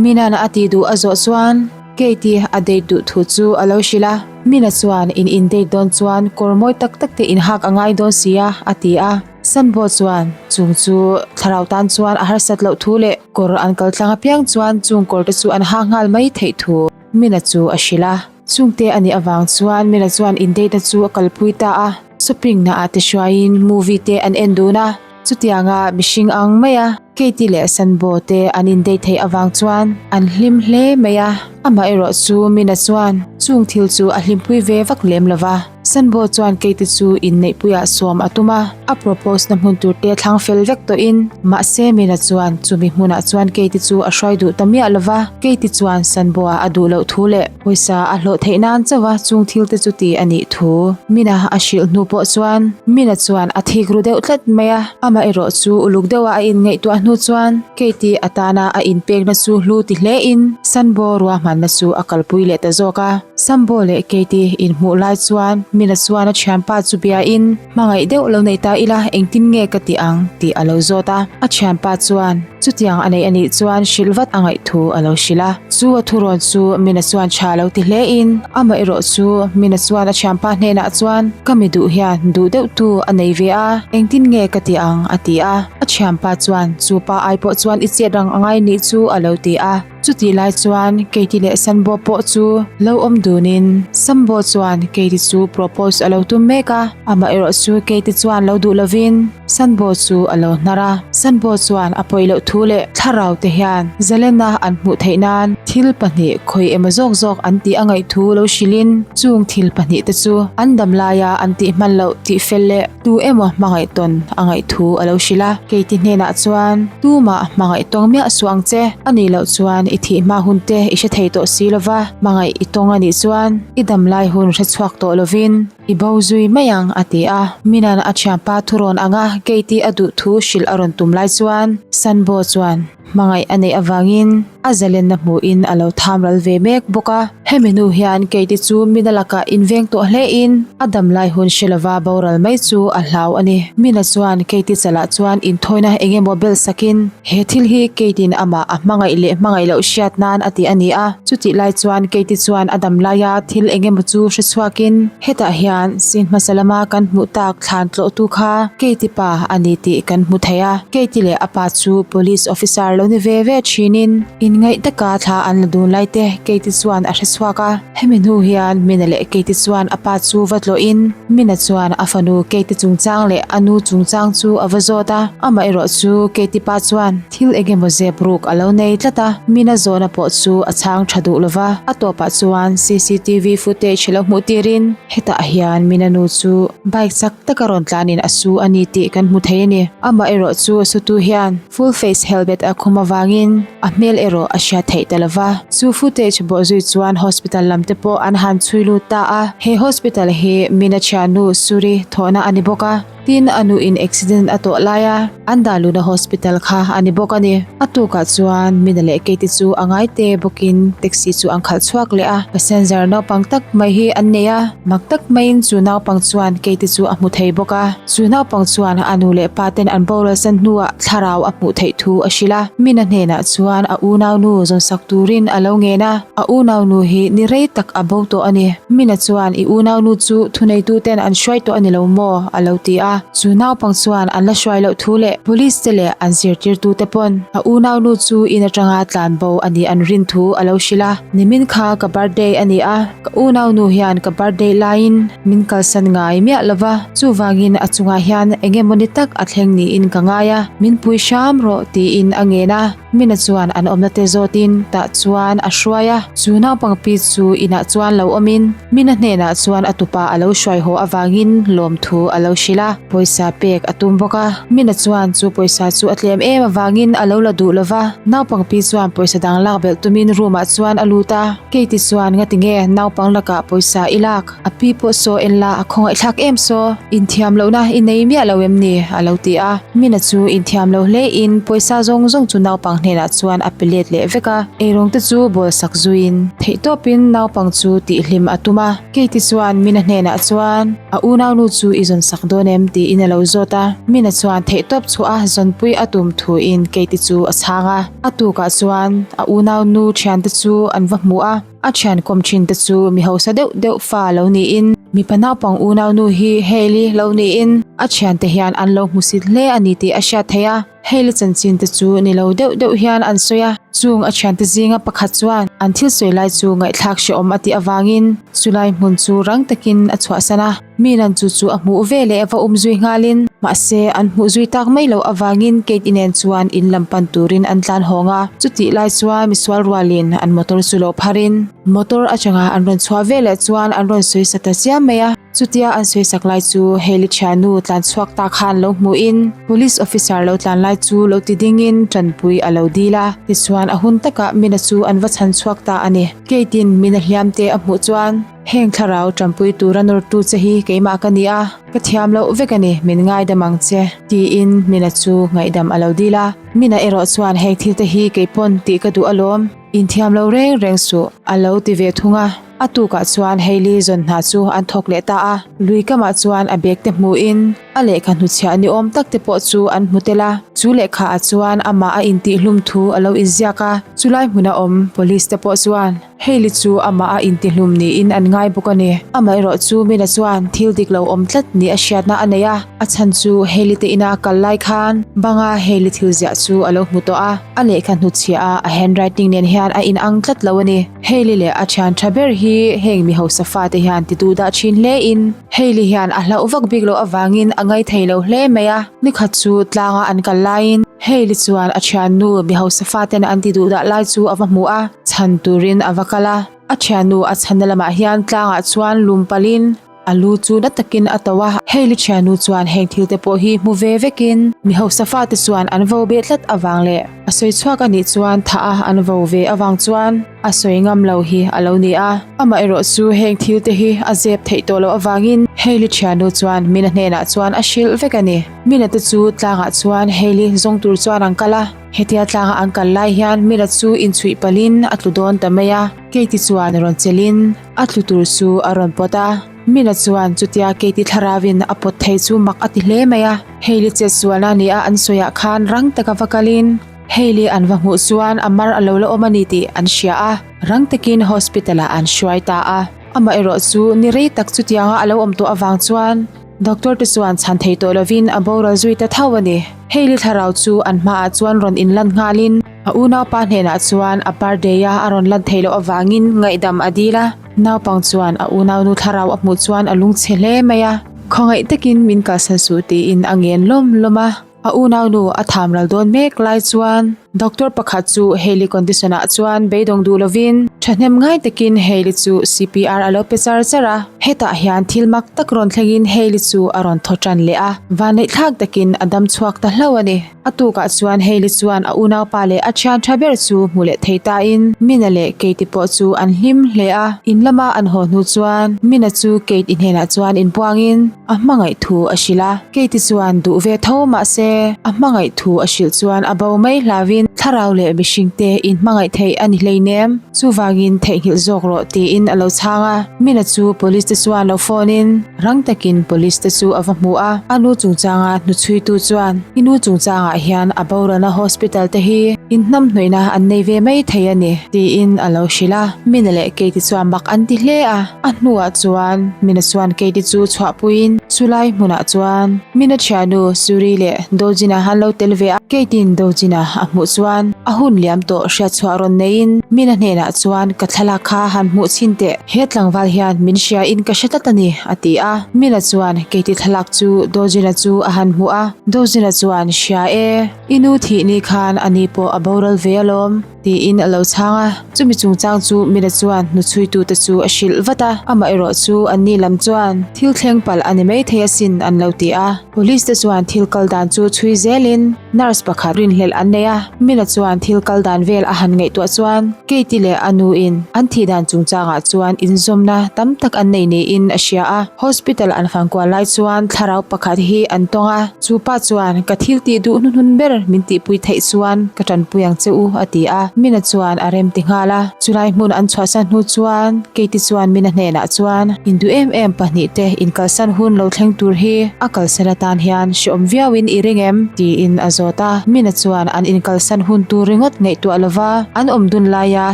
Mina'n a tih duh a zawh chuan Katie a date duh thu chu a lo hrilh a. Mina chuan in in date dawn chuan kawr mawi tak tak te in hak a ngai dawn si a a ti a. Sanbo chuan chung chu thlarau tan chuan a harsat loh thu leh kawr an kal tlang apiang chuan chung kawr te chu an hak nghal mai theih thu Mina chu a hrilh a. Chungte a nih avang chuan Mina chuan in date na chu a kalpui ta a. Shopping na ah te hruaiin movie te an en dun a. Chutianga mihring ang mai a Katie leh Sanbo te an in date theih avang chuan an hlim hle mai a. Amah erawh chu Mina chuan chung thil chu a hlimpui ve vak lem lo va. Sanbo chuan Katie chu inneihpuiah sawm a tum a, a propose na hmun tur te thlang fel vek tawhin mahse Mina chuan chumi hmunah chuan Katie chu a hruai duh ta miah lo va. Katie chuan Sanbo-a a duh loh thu leh pawisa a hlawh theih nan chauh a chung thil te chu ti a nih thu Mina a hrilh hnu pawh chuan Mina chuan a thik ru deuh tlat mai a, amah erawh chu uluk deuha a inngaihtuah hnu chuan Katie atana a inpekna chu hlu ti hlein Sanbo ruahmanna chu a kalpui leh ta zawk a. Sambo leh Katie inhmuh lai chuan Mina chuan a thianpa chu biain hmangaih deuh lo nei ta ila engtin nge ka ti ang tih a lo zawt a. A thianpa chuan chutiang a nei a nih chuan hrilh vat a ngaih thu a lo hrilh a. Chu a thurawn chu Mina chuan tha lo ti hlein amah erawh chu Mina chuan a thianpa hnenah chuan ka mi duh hian duh deuh tu a nei ve a engtin nge ka ti ang a ti a. A thianpa chuan chu pa ai pawh chuan i chet rang a ngai nih chu a lo ti a. Chutih lai chuan Katie leh Sanbo pawh chu lo awm dunin Sambo chuan Katie chu propose a lo tum mek a, amah erawh chu Katie chuan lo duh lovin Sanbo chu a lo hnar a. Sanbo chuan a pawi loh thu leh thlarau te hian zalenna an hmuh theih nan thil pahnih khawi emaw zawk zawk an tih a ngaih thu lo hrilhin chung thil pahnih te chu an dam laia an tih hman loh tih fel leh Tu emaw hmangaih tawn a ngaih thu a lo hrilh a, Katie hnenah chuan, Tumah hmangaih tawng miah suh ang che, a nih loh chuan i thih hma hun te i hre thei tawh si lo va, hmangaih i tawng a nih chuan i dam lai hun hre chhuak tawh lovin i bo zui mai ang, a ti a. Minan a thianpa thurawn anga Katie a duh thu hrilh a rawn tum lai chuan Sanbo chuan, Hmangaih a neih avangin a zalenna hmuhin a lo tham ral ve mek bawk a. Hemi hnu hian Katie chu Mina lakah inveng tawh hlein a dam lai hun hre lova boral mai chu a hlau a ni. Mina chuan Katie chalah chuan inthawina eng emaw bel sakin he thil hi Katie-in amah a hmangaih leh hmangaih loh hriat nan a ti a ni a. Chutih lai chuan Katie chuan a dam laia thil eng emaw chu hre chhuakin hetah hian sin hmasa lama kan hmuh tak thlan tlawhtu kha Katie pa a ni tih kan hmu thei a. Katie leh a pa chu police officer lo ni ve ve thinin inngaih taka thla an la dun lai te Katie chuan a hre chhuak a. Hemi hnu hian Mina leh Katie chuan a pa chu va tlawhin Mina chuan a fanu Katie chungchang leh a nu chungchang chu a va zawt a. Amaherawh chu Katie pa chuan thil engemaw zep ruk a lo nei tlat a, Mina zawhna pawh chu a chhang tha duh lova. A tawpah chuan cctv footage lo hmuh tirin hetah hian Mina nu chu bike chak taka rawn tlanin a su a ni tih kan hmu thei a ni. Amah erawh chu a sutu hian full face helmet a khum avangin a hmel erawh a hriat theih ta lova. Chu footage bawhzui chuan hospital lam te pawh an han chhui lut ta a. He hospital hi Mina thiannu Suri thawhna a ni bawk a. Tin, a nuin accident a tawh laia an dah luhna hospital kha a ni bawk a ni. A tukah chuan Mina leh Katie chu a ngai te bawkin taxi chu an khalh chhuak leh a, passenger naupang tak mai hi an nei a, mak tak maiin chu naupang chuan Katie chu a hmu thei bawk a. Chu naupang chuan a nu leh pa ten an boral san hnuah thlarau a hmuh theih thu a hrilh a, Mina hnenah chuan a unaunu zawnsak turin a lo ngen a, a unaunu hi ni rei tak a bo tawh a ni. Mina chuan i unaunu chu thuneitu ten an hruai tawh a ni lo maw? a lo ti a. Chu naupang chuan an la hruai loh thu leh police te leh an zirtirtu te pawn a unaunu chu in atanga tlan bo a nih an rin thu a lo hrilh a. Nimin kha ka birthday a ni a, ka unaunu hian ka birthday laiin min kalsan ngai miah lo va, chuvangin a chungah hian eng emaw ni tak a thleng niin ka ngai a, min pui hram rawh tiin a ngen a. Mina chuan an awmna te zawtin tah chuan a hruai a, chu naupang pi chu inah chuan lo awmin Mina hnenah chuan a tupa a lo hruai haw avangin lawmthu a lo hrilh a, pawisa pek a tum bawk a. Mina chuan chu pawisa chu a tlem em avangin a lo la duh lo va, naupang pi chuan pawisa dang lak belh tumin room ah chuan a lut a, Katie chuan ngati nge naupang lakah pawisa i lak? A pi pawh saw en la a khawngaihthlak em saw? Inthiam lohna i nei miah lo em ni? a lo ti a. Mina chu inthiam lo hle in pawisa zawng zawng chu naupang hnenah chuan a pe let leh vek a. Eirawng te chu bawl sak zuiin theihtawpin naupang chu tihhlim a tum a. Katie chuan Mina hnenah chuan a unaunu chu i zawn sak dawn em? tiin a lo zawt a. Mina chuan theihtawp chhuah a zawnpui a tum thuin Katie chu a chhang a. A tukah chuan a unaunu thiante chu an va hmu a. A thian kawm thin te chu mi hausa deuh deuh fa lo niin mipa naupang unaunu hi Hailey lo niin a thiante hian an lo hmusit hle a ni tih a hriat theih a, Hailey chanchin te chu ni lo deuh deuh hian an sawi a, chung a thiante zinga pakhat chuan an thil sawi lai chu ngaihthlak hrehawm a tih avangin chulai hmun chu rang takin a chhuahsan a. Milan chu chu a hmuh ve leh va um zui nghalin, mahse an hmuh zui tak mai loh avangin Kate-i nen chuan in lam pan turin an tlan hawng a. Chutih lai chuan misual rualin an motor chu lo pharin, motor atanga an rawn chhuah ve leh chuan an rawn sawi sa ta chiam mai a. Chutia an sawi sak lai chu Hailey thiannu tlan chhuak ta khan lo hmuhin, police officer lo tlan lai chu lo ti dingin tanpui a lo dil a. Tichuan a hun takah Mina chu an va chhan chhuak ta a ni. Kate-in Mina hliam te a hmuh chuan, Heng thlarau tanpui tura nawrtu che hi keimah ka ni a, ka thiam loh vek a ni, min ngaidam ang che, tiin Mina chu ngaihdam a lo dil a. Mina erawh chuan heng thil te hi kei pawn tih ka duh alawm, inthiam lo reng reng suh, a lo ti ve thung a. A tukah chuan Hailey zawn hna chu an thawk leh ta a, lui kamah chuan a bag te hmuhin a lehkha hnuchhiah ni awm tak te pawh chu an hmu tel a. Chu lehkha ah chuan amah a intihhlum thu a lo inziak a, chulai hmuna awm police te pawh chuan, Hailey chu amah a intihlum niin an ngai bawk a ni. Amaherawh chu Mina chuan thil dik lo awm tlat ni a hriatna a nei a, a chhan chu Hailey te ina kal lai khan banga Hailey thil ziah chu a lo hmu tawh a, a lehkha hnutchhiah a a handwriting nen hian a inang tlat lo a ni. Hailey leh a thian tha ber hi heng mi hausa fate hian ti duh dah thin hle in Hailey hian a hlauh vak bik loh avangin a ngai thei lo hle mai a, nikhat chu tlanga an kal laiin Hailey chuan a thiannu mi hausa faten an ti duh dah lai chu a va hmu a. Chhan turin a va kal a, a thiannu a chhanna lamah hian tlangah chuan lum palhin a lu chu na takin a to a. Hailey thiannu chuan heng thil te pawh hi hmu ve vekin mi hausa fate chuan an vo beh tlat avang leh a sawi chhuak a nih chuan thah a an vo ve avang chuan a sawi ngam lo hi a lo ni a. Amaherawh chu heng thil te hi a zep theih tawh loh avangin Hailey thiannu chuan Mina hnenah chuan a hrilh vek a ni. Mina te chu tlangah chuan Hailey zawng tur chuan an kal a. Hetia tlanga an kal lai hian Mira chu inchhuih palhin a tlu dawn ta mai a, Katie chuan rawn chelhin a tlu tur chu a rawn pawt a. Mira chuan chutia Katie thlaravin a pawt thei chu mak a ti hle mai a. Hailey chetsualna nia an sawiah khan rang taka va kalin Hailey an va hmuh chuan a mar a lo la awm a ni tih an hria a, rang takin hospital ah an hruai ta a. Amaherawh chu ni rei tak chutianga a lo awm tawh avang chuan Doctor te chuan chhan thei tawh lovin a boral zui ta tho a ni. Hailey thlarau chu an hmaah chuan rawn inlan nghalin a unaupa hnenah chuan a birthday a a rawn lan theih loh avangin ngaihdam a dil a. Naupang chuan a unaunu thlarau a hmuh chuan a lungchhe hle mai a, khawngaih takin min kalsan suh tiin a ngen lawm lawm a. A unaunu a tham ral dawn mek lai chuan. Doctor pakhat chu Hailey condition ah chuan beidawng duh lovin thahnem ngai takin Hailey chu CPR a lo pe char char a. Hetah hian thil mak tak rawn thlengin Hailey chu a rawn thaw tan leh a, vanneihthlak takin a dam chhuak ta hlauh a ni. A tukah chuan Hailey chuan a unaupa leh a thian tha ber chu hmu leh thei tain Mina leh Kate-i pawh chu an hlim hle a. In lama an haw hnu chuan Mina chu Kate-i hnenah chuan inpuangin a hmangaih thu a hrilh a. Kate-i chuan duh ve tho mahse a hmangaih thu a hrilh chuan a bo mai hlauhin thlarau leh mihringte inhmangaih theih a ni hleinem. Chuvangin theihnghilh zawk rawh tiin a lo chhang a. Mina chu police te chuan lo phone in Rang takin police te chu a va hmu a, a nu chungchanga hnuchhuitu chuan, I nu chungchangah hian a boralna hospital te hi inhnamhnawihna an nei ve mai thei a ni, tiin a lo hrilh a. Mina leh Katie chuan mak an ti hle a, a hnuah chuan Mina chuan Katie chu chhuahpuiin chulai hmunah chuan Mina thiannu Suri leh Dojina han lo tel ve a. Katie-in Dojina a hmuh chuan a hun liam tawh hriatchhuah rawn neiin Mina hnenah chuan ka thlalak kha han hmuh chhin teh. He tlangval hian min hria in ka hre tlat a ni, a ti a. Mila chuan Keiti thlalak chu Dojina chu a han hmuh a. Dojina chuan, Hria e, i nu thih ni khan a ni pawh a boral ve alawm, tiin a lo chhang a. Chumi chungchang chu Mila chuan hnuchhuitute chu a hrilh vat a. Amaherawh chu an ni lam chuan thil thleng palh a ni maithei asin an lo ti a. Police te chuan thil kal dan chu chhui zelin nurse pakhat rinhlelh an nei a, Mila chuan thil kal dan vel a han ngaihtuah chuan Katie leh a nu in an thih dan chungchangah chuan inzawmna tam tak an nei niin a hria a. Hospital an fankual lai chuan thlarau pakhat hi an tawng a, chu pa chuan ka thil tih duh hnuhnun ber min tihpui theih chuan ka tanpui ang che u a ti a, Mina chuan a rem ti nghal a. Chulai hmun an chhuahsan hnu chuan Katie chuan Mina hnenah chuan induh em em pahnihte inkalsan hun lo thleng tur hi a kalsan atan hian hreawm viauin i ring em? tiin a zawt a. Mina chuan an inkalsan hun tur ringawt ngaihtuah lova an awm dun laia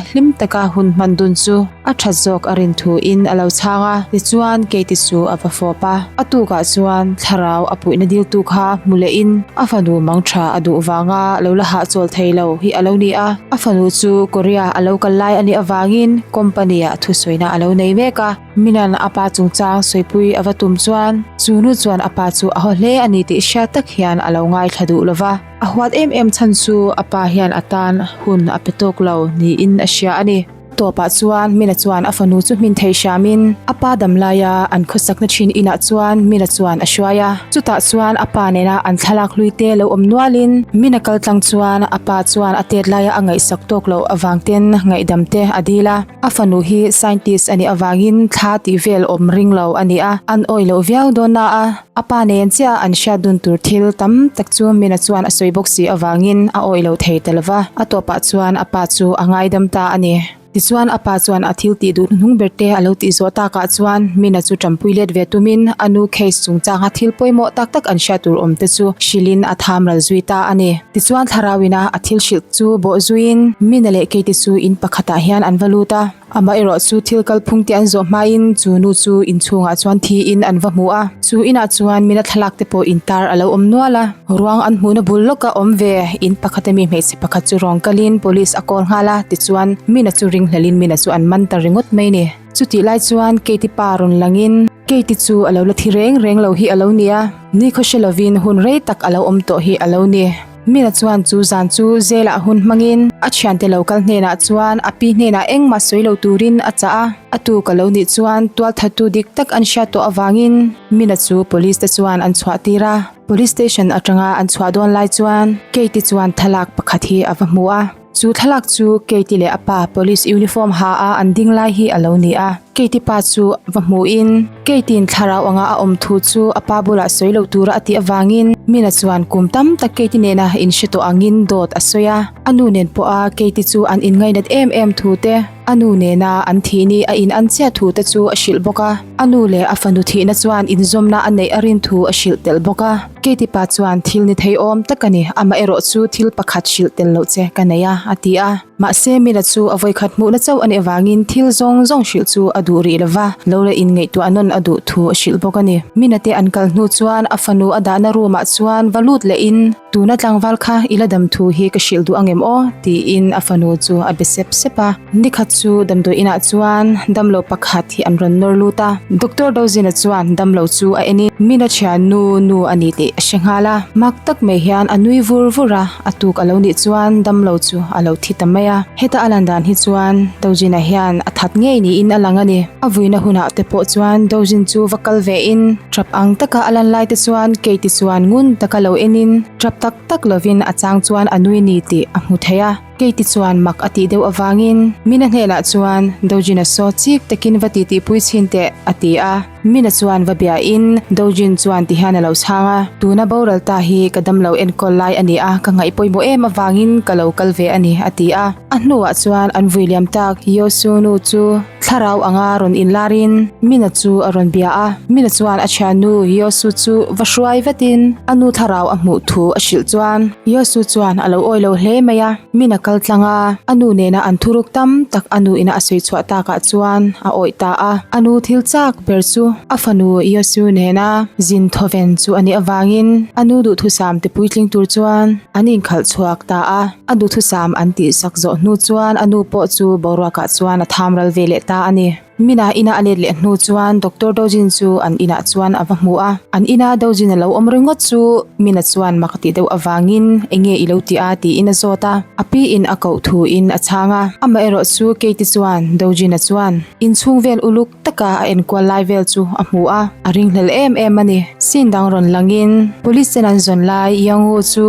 hlim taka hun hman dun chu a that zawk a rin thuin a lo chhang a. Tichuan Katie chu a va fawp a. A tukah chuan thlarau a puihna diltu kha hmu lehin a fanu mang tha a duh vanga lo la hahchawl thei lo hi a lo ni a. A fanu chu Korea a lo kal lai a nih avangin company ah thusawina a lo nei mek a. Minan a pa chungchang sawipui a va tum chuan chu nu chuan a pa chu a haw hle a ni tih hriat tak hian a lo ngaithla duh lo va. A huat em em chhan chu a pa hian a tan hun a pe tawk lo niin a hria a ni. Tawpah chuan Mina chuan a fanu chu hmin thei hramin a pa dam laia an khawsakna thin inah chuan Mina chuan a hruai a. Chutah chuan a pa nena an thlalak hlui te lo awm nualin Mina kal tlang chuan a pa chuan a tet laia a ngaihsak tawk loh avang ten ngaihdam te a dil a. A fanu hi scientist a nih avangin thla tih vel awm ring lo a ni a, an awih loh viau dawn na a. A pa nen chiah an hriat dun tur thil tam tak chu Mina chuan a sawi bawk si avangin a awih lo thei ta lova, a tawpah chuan a pa chu a ngaidam ta a ni. Tichuan a pa chuan a thil tih duh hnuhnung ber te a lo tih zawh takah chuan Mina chu tanpui let ve tumin a nu case chungchanga thil pawimawh tak tak an hriat tur awm te chu hrilhin a tham ral zui ta a ni. Tichuan thlarauina a thil hrilh chu bawh zuiin Mina leh Katie chu in pakhatah hian an va lut a. Amah erawh chu thil kalphung te an zawh hmain chu nu chu inchhungah chuan thiin an va hmu a. Chu inah chuan mina thlalak te pawh intar a lo awm nual a. Ruang an hmuhna bul lawka awm ve in pakhat ami hmeichhe pakhat chu rawn kalin police a call nghal a, tichuan mina chu ringhlelin mina chu an man ta ringawt mai ni. Chutih lai chuan Katie pa rawn langin Katie chu a lo la thi reng reng lo hi a lo ni a, nikhaw hre lovin hun rei tak a lo awm tawh hi a lo ni. Mina chuan chu zan chu zelah hun hmangin a thiante lo kal hnenah chuan a pi hnenah engmah sawi lo turin a chah a. A tu ka lo nih chuan tualthattu dik tak an hriat tawh avangin Mina chu police te chuan an chhuah tir a. Police station atanga an chhuah dawn lai chuan Katie chuan thlalak pakhat hi a va hmu a. Chu thlalak chu Katie leh a pa police uniform ha a an ding lai hi a lo ni a. Katie pa chu va hmuhin Katie-in thlarau anga a awm thu chu a pa bulah sawi lo tura a tih avangin Mina chuan kum tam tak Katie nena inhre tawh angin dawt a sawi a. A nu nen pawha Katie chu an inngainat em em thu te, a nu nena an thih ni a in an chiah thu te chu a hrilh bawk a. A nu leh a fanu thihna chuan inzawmna a neih a rin thu a hrilh tel bawk a. Katie pa chuan thil ni thei awm tak a ni, amaherawh chu thil pakhat hrilh tel loh che ka nei a, a ti a. Mahse Mina chu a vawikhat hmuhna chauh a nih avangin thil zawng zawng hrilh chu a duh. duh rih lova, lo la inngaihtuah nawn a duh thu a hrilh bawk a ni. Mina te an kal hnu chuan a fanu a dahna room ah chuan va lut lehin, Tuna tlangval kha i la dam thu hi ka hrilh duh angem aw? tiin a fanu chu a be sep sep a. Nikhat chu damdawi inah chuan damlo pakhat hi an rawn nawr lut a. Doctor Dozina chuan damlo chu a en in Mina thiannu nu a ni tih a hre nghal a. Mak tak mai hian a nui vur vur a, a tuk a lo nih chuan damlo chu a lo thi ta mai a. Heta a lan dan hi chuan Dozina hian a that ngei niin a lang a ni. A vuina hunah te pawh chuan Dozin chu va kal ve in Tap ang taka a lan lai te chuan Katie chuan ngun taka lo enin tap tak tak lovin a chang chuan a nui ni tih a hmu thei a. Katie chuan mak a tih deuh avangin Mina hnenah chuan Dojin-a saw chik takin va titihpui chhin teh a ti a. Mina chuan va biain Dojin chuan ti hian a lo chhang a, Tuna boral ta hi ka damlo enkawl lai a ni a, ka ngaih pawimawh em avangin ka lo kal ve a ni a ti a. A hnuah chuan an vui liam tak Yosunu chu Thlarau anga rawn inlarin Mina chu a rawn bia a. Mina chuan a thiannu Yosu chu va hruai vetin a nu thlarau a hmuh thu a hrilh chuan Yosu chuan a lo awi lo hle mai a. Mina kal tlang a, a nu nena an thuruk tam tak a nu ina a sawi chhuah takah chuan a awih ta a. A nu thil chak ber chu a fanu Yosu nena zin thawven chu a nih avangin a nu duhthusam ti puitling tur chuan an inkhalh chhuak ta a. A duhthusam an tih sak zawh hnu chuan a nu pawh chu boruakah chuan a tham ral ve leh ta a ni. Mina ina a let leh hnu chuan Doctor Dojin chu an inah chuan a va hmu a. An ina Dojin a lo awm ringawt chu Mina chuan mak a tih deuh avangin enge i lo ti a tiin a zawt a. A pi in a koh thu in a chhang a. Amaherawh chu Katie chuan Dojin-a chuan inchhung vel uluk taka a enkual lai vel chu a hmu a, a ringhlel em em a ni. Scene dang rawn langin police ten an zawn lai Young-woo chu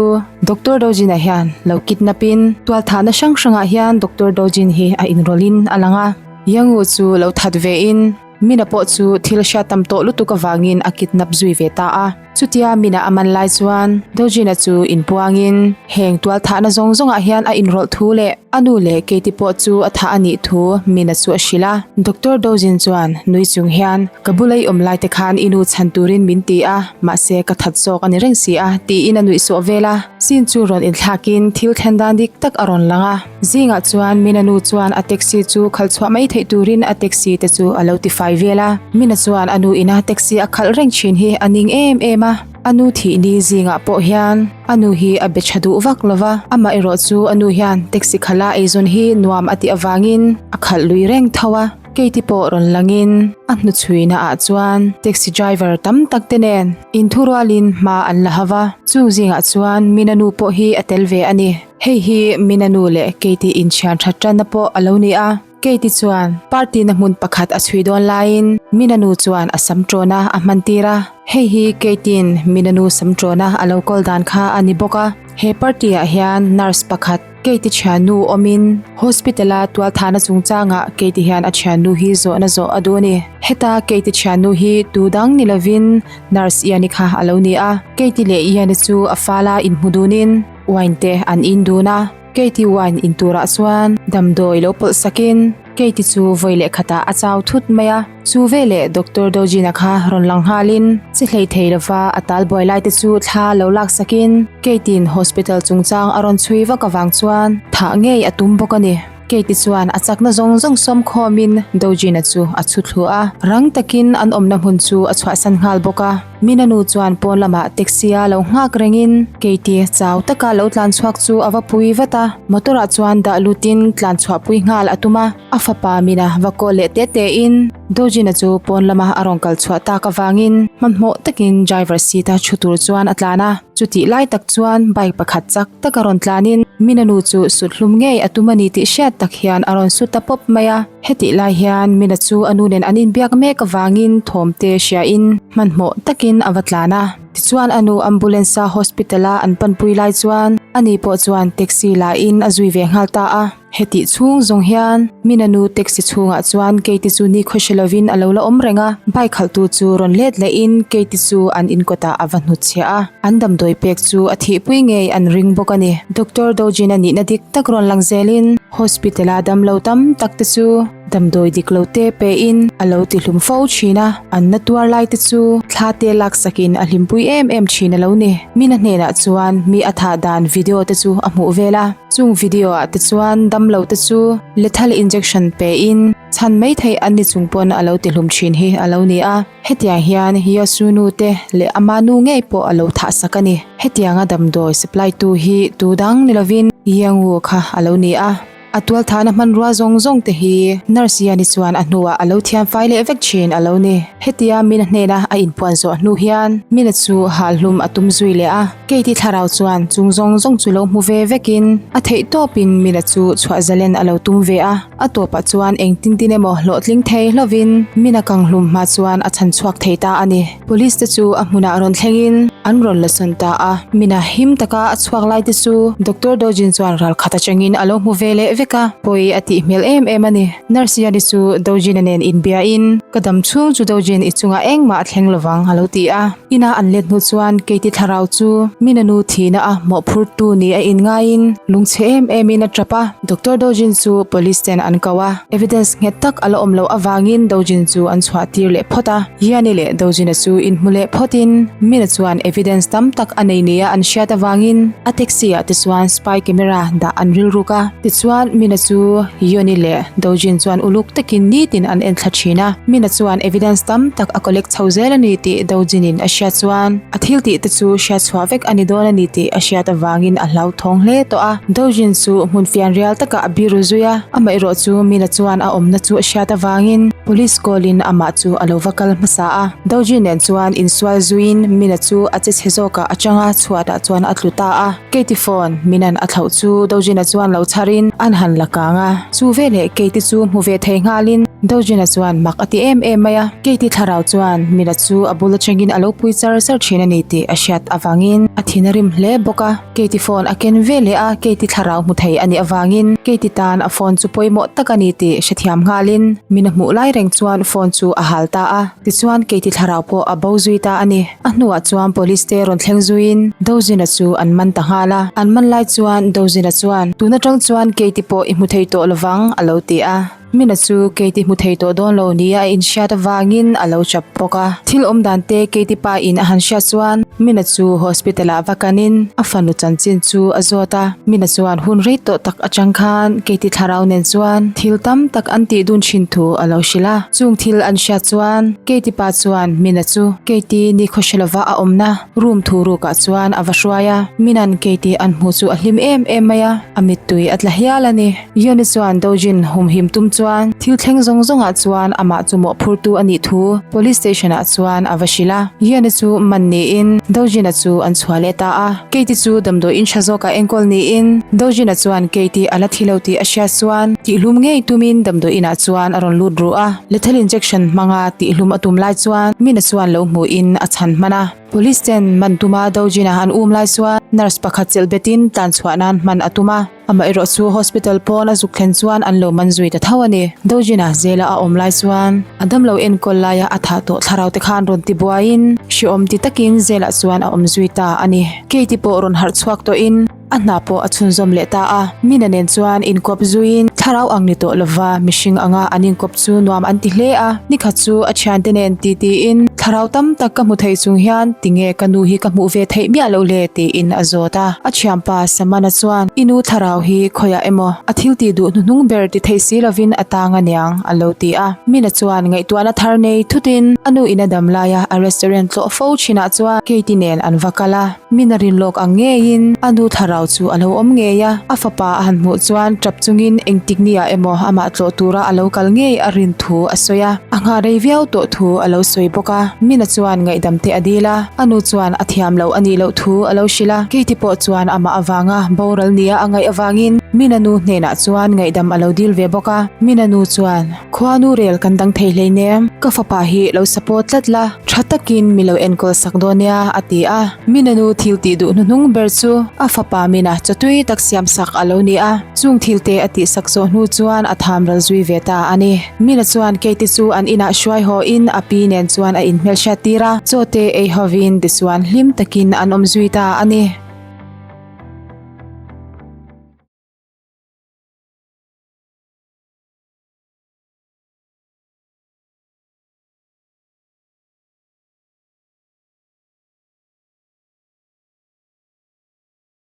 Doctor Dojin-a hian lo kidnap in tualthahna hrang hrangah hian Doctor Dojin hi a inrawlh in a lang a. Young-woo chu lo that ve in Mina pawh chu thil hriat tam tawh lutuk avangin a kidnap zui ve ta a. Chutia Mina a man lai chuan Dojin-a chu inpuangin heng tualthahna zawng zawngah hian a inrawlh thu leh a nu leh Katie pawh chu a thah a nih thu Mina chu a hrilh a. Doctor Dojin chuan nui chung hian, Ka bula i awm lai te khan i nu chhan turin min ti a, mahse ka that zawk a ni reng si a, tiin a nuih sawh vel a. Scene chu rawn inthlakin thil thlen dan dik tak a rawn lang a. Zingah chuan Mina nu chuan a taxi chu khalh chhuah mai theih turin a taxi te chu a lo tifai vel a. Mina chuan a nu ina taxi a khalh reng thin hi a ning em em a. A nu thih ni zingah pawh hian a nu hi a be tha duh vak lo va. Amah erawh chu a nu hian taxi khalh a eizawn hi nuam a tih avangin a khalh lui reng tho a. Katie pawh rawn langin a hnuchhuina ah chuan taxi driver tam tak te nen inthurualin hma an la hava. Chung zingah chuan Mina nu pawh hi a tel ve a ni. Hei hi Mina nu leh Katie inthian that tanna pawh a lo ni a. Katie chuan party na hmun pakhat a chhui dawn laiin Mina nu chuan a sam tawna a hman tir a. Hei hi Katie-in Mina nu sam tawna a lo kawl dan kha a ni bawk a. He party ah hian nurse pakhat Katie thiannu awmin hospital a tualthahna chungchangah Katie hian a thiannu hi zawhna zawh a duh a ni. Heta Katie thiannu hi tu dang ni lovin nurse Ian-i kha a lo ni a. Katie leh Ian-i chu a fala inhmu dunin, Wine te an in dun a, Katie wine in turah chuan damdawi lo pawlh sakin Katie chu vawi leh khatah a chau thut mai a. Chu veleh Doctor Dojin-a kha rawn lang nghalin chi hlei thei lova a tal buai lai te chu thla lo lak sakin Katie-in hospital chungchang a rawn chhui vak avang chuan thah ngei a tum bawk a ni. Katie chuan a chakna zawng zawng sawm khawmin Dojin-a chu a chhu thlu a, rang takin an awmna hmun chu a chhuahsan nghal bawk a. Mina nu chuan pawn lamah taxi a lo nghak rengin Katie chau taka lo tlan chhuak chu a va pui vat a, motor ah chuan dah lutin tlan chhuah pui nghal a tum a, a fapa Mina va call leh te te in Dojin-a chu pawn lama a rawn kal chhuah tak avangin hmanhmawh takin driver seat a thu tur chuan a tlan a, chutih lai tak chuan bike pakhat chak taka rawn tlanin Mina nu chu sut hlum ngei a tum a ni tih hriat tak hian a rawn su ta pawp mai a. Hetih lai hian Mina chu a nu nen an inbiak mek avangin thawmte hriain hmanhmawh takin a va tlan a. Tichuan a nu ambulance a hospital a an panpui lai chuan ani pawh chuan taxi lain a zui ve nghal ta a. Hetih chhung zawng hian Mina nu taxi chhungah chuan Katie chu nikhua hre lovin a lo la awm reng a. Bike khalhtu chu rawn let lehin Katie chu an inkawtah a va hnutchhiah a. An damdawi pek chu a thihpui ngei an ring bawk a ni. Doctor Dojin a nihna dik tak rawn lang zelin Hospital-a damlo tam tak te chu. Damdawi dik lo te pe in a lo ti hlum fo thin a, an na tuar lai te chu thla te lak sak in a hlimpui em em thin a lo ni. Mina hnenah chuan mi a thah dan video te chu a hmuh vel a, chung video ah te chuan damlo te chu lethal injection pe in chhan mai theih an ni chung pawn a lo ti hlum thin hi a lo ni a. Hetiang hian Yesu nu te leh ama nu ngei pawh a lo thah sak a ni. Hetianga damdawi supply tu hi tu dang ni lovin Yangwu kha a lo ni a. A tualthahna hmanrua zawng zawng te hi nurse Yani chuan a hnuah a lo thiam fai leh vek thin a lo ni. Hetia Mina hnena a inpuan zawh hnu hian Mina chu halhlum a tum zui leh a. Katie thlarau chuan chung zawng zawng chu lo hmu ve vekin a theih tawpin Mina chu chhuah zalen a lo tum ve a. A tawpah chuan engtin tin emaw hlawhtling thei hlovin Mina kanghlum hma chuan a chhan chhuak thei ta a ni. Police te chu a hmunah rawn thlengin an rawn la sawn ta a, mina him taka a chhuak lai te chu Doctor Dojin chuan ral khat atangin a lo hmu ve leh vek a, pawi a tih hmel em em a ni. Nurse Yani chu Dojin-a nen inbiain, Ka dam chhung chu Dojin i chungah engmah a thleng lovang a lo ti a. Ina an let hnu chuan Katie thlarau chu mina nu thihna a mawhphurtu ni a inngaiin lungchhe em emin a tap a. Doctor Dojin chu police ten an ko a, evidence nghet tak a la awm loh avangin Dojin chu an chhuah tir leh phawt a. Yiani leh Dojina chu inhmu leh phawtin Mina chuan evidence tam tak a nei nia an hriat avangin a taxi ah te chuan spy camera dah an rilruk a. Tichuan Mina chu Yioni leh Dojin chuan uluk takin nitin an enthla thin a. Mina chuan evidence tam tak a collect chho zel a ni tih Dojin in a hriat chuan a thil tih te chu hriat chhuah vek a ni dawn a ni tih a hriat avangin a hlauthawng hle tawh a. Dojin chu hmun fian rial takah a biru zui a, amaherawh chu Mina chuan a awmna chu a hriat avangin Police call in amah chu a lo va kal hmasa a, Doji nen chuan insual zuiin Mina chu a che chhe zawkah a chang a, chhuatah chuan a tlu ta a. Katie phone Mina'n a thlauh chu Dojina chuan lo chharin an han la kang a, chu veleh Katie chu hmu ve thei nghalin Dojina chuan mak a ti em em mai a. Katie thlarau chuan Mina chu a bul atangin a lo pui char char thin a ni tih a hriat avangin a thin a rim hle bawk a. Katie phone a ken ve leh a, Katie thlarau hmu thei a nih avangin Katie tan a phone chu pawimawh tak a ni tih hrethiam nghalin min a hmuh lai reng chuan phone chu a hal ta a, tichuan Katie thlarau pawh a bo zui ta a ni. A hnuah chuan police te rawn thleng zuiin Dozina chu an man ta nghal a, an man lai chuan Dozina chuan, Tun atang chuan Katie pawh i hmu thei tawh lovang a lo ti a. Mina chu Katie hmu thei tawh dawn lo nia a inhriat avangin a lo chap bawk a. Thil awm dan te Katie pa in a han hriat chuan Mina chu hospital ah va kanin a fanu chanchin chu a zawt a. Mina chuan hun rei tawh tak atang khan Katie thlarau nen chuan thil tam tak an tih dun thin thu a lo hrilh a. Chung thil an hriat chuan Katie pa chuan Mina chu Katie nikhaw hre lova a awmna room thu rukah chuan a va hruai a. Mina'n Katie an hmuh chu a hlim em em mai a, a mittui a tla hial a ni. Yoni chuan Dojin humhim tum chuan thil thleng zawng zawngah chuan amah chu mawhphurtu a nih thu Police Station ah chuan a va hrilh a. Yoni chu man niin Dojin-a chu an chhuah leh ta a. Katie chu damdawi in tha zawkah enkawl niin Dojin-a chuan Katie a la thi lo tih a hriat chuan tihhlum ngei tumin damdawi inah chuan a rawn lut ruh a. Lethal injection hmanga tihhlum a tum lai chuan Mina chuan lo hmuhin a chhan hman a. Police ten man tuma Dojin-a an um lai chuan nurse pakhat chelh betin tlan chhuah nan hman a tum a. Amaherawh chu hospital pawn a zuk thlen chuan an lo man zui ta tho a ni. Dojina zela a awm lai chuan a damlo enkawl laia a thah tawh thlarau te khan rawn ti buaiin hreawm ti takin zelah chuan a awm zui ta a ni. Katie pawh rawn harh chhuak tawhin a hna pawh a chhunzawm leh ta a. Mina nen chuan inkawp zuiin thlarau ang ni tawh lova mihring anga an inkawp chu nuam an ti hle a. Nikhat chu a thiante nen ti tiin thlarau tam tak ka hmu thei chung hian tinge ka nu hi ka hmuh ve theih miah loh le tiin a zawt a. A thianpa Samana chuan, I nu thlarau hi khawiah emaw a thil tih duh hnuhnung ber ti thei si lovin a tang a niang, a lo ti a. Mina chuan ngaihtuahna thar nei thutin a nu in a dam laia a restaurant tlawh fo thinah chuan Katie nen an va kal a. Mina rin lawk ang ngeiin a nu thlarau chu a lo awm ngei a. A fapa a han hmuh chuan tap chungin engtik niah emaw amah tlawh tura a lo kal ngei a rin thu a sawi a. A nghah rei viau tawh thu a lo sawi bawk a. Mina chuan ngaihdam te a dil a. A nu chuan a thiam loh a nih loh thu a lo hrilh a, Katie pawh chuan amah avanga boral nia a ngaih avangin Mina nu hnenah chuan ngaihdam a lo dil ve bawk a. Mina nu chuan, Khuanu rel kan dang thei hleinem, ka fapa hi lo support tlat la, tha takin mi lo enkawl sak dawn nia, a ti a. Mina nu thil tih duh hnuhnung ber chu a fapa Mina chawtui tak siam sak a lo ni a, chung thil te a tih sak zawh hnu chuan a tham ral zui ve ta a ni. Mina chuan Katie chu an inah hruai haw in a pi nen chuan a inhmelhriat tir a, chaw te ei hovin tichuan hlim takin an awm zui ta a ni.